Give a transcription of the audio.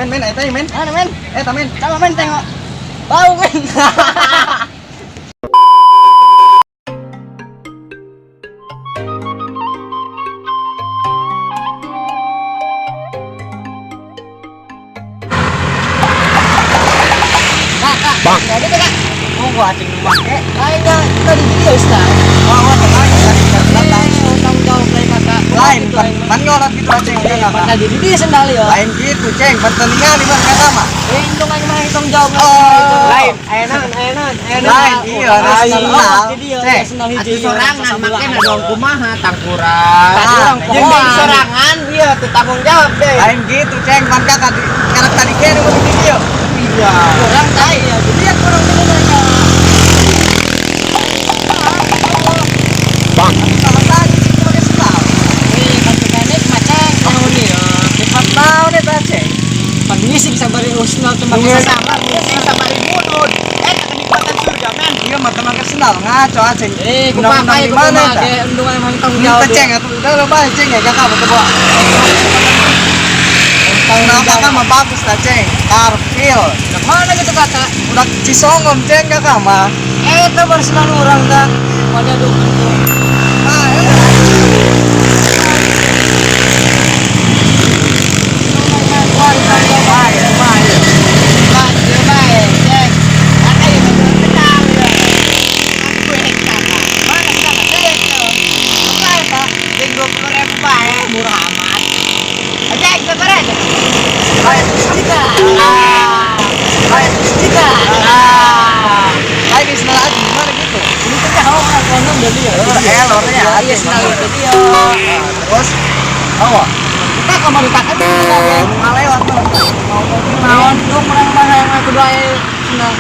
Men men eta men. Mana men? Eta men. Sama men tengok. Bau men. Kak, kak. Bang. Nggak gitu, Kak. Oh, gua acing make. Lainnya kita di video, Ustaz. Oh, gua tenang tadi datang. Eh, tanggung jawab lain kakak. Lain Gitu, pan lain. pan ngolot gitu acing Eh, enggak pan tadi di sendal ya. Lain gitu ceng, pertandingan di bang kata mah. Indung aing mah tanggung jawab. Oh. Lain, aya naon, aya naon, aya naon. Lain, iya, Lain. sendal. Cek, sendal hiji. Atuh sorangan make na dong kumaha tangkuran. Tadi orang Jeung pohoan. sorangan ieu teu tanggung jawab deh. Lain gitu ceng, pan kakak di karena tadi kene mau di video. Iya. Orang tai ya. Jadi yang kurang ini mereka. Bang. Sama tadi sih pakai sendal. Eh, kan mekanik macet tahun ini ya. Cepat tahu deh ceng. Pan ngising sabari usnal cuma Iya. sama. Sama sama ibu. Eh, kenikmatan surga men. Iya, mata pakai sendal ngaco acing. Eh, kumaha Undang-undang di di mana mana eta? ge endung aing mah tanggung jawab. Minta ceng atuh udah lo bae ceng ya kakak betul bawa. Sendal kakak mah bagus lah ceng. Karpil. Mana gitu kakak? Udah Cisongom ceng kakak mah. Eh, itu baru sendal orang dah. Pada dukun tuh. Ah, ya. Bae, bae. Bang, ieu bae, cek. Kakak ieu mah tenang ya. Aku rek kakak. Mana kakak? Cek. Bae, Pak. Jeung 20.000 bae, murah amat. Cek, sabar aja. Bae. Jika. Ah. Bae. Jika. Ah. Lain di sendal aja gimana gitu. Ini tuh kan orang kono beli ya. Elornya Iya, sendal itu dia. Terus oh, Kita kamar kakak tuh ya. mau lewat tuh. Mau mobil Naon dong orang mana yang aku doain sendal.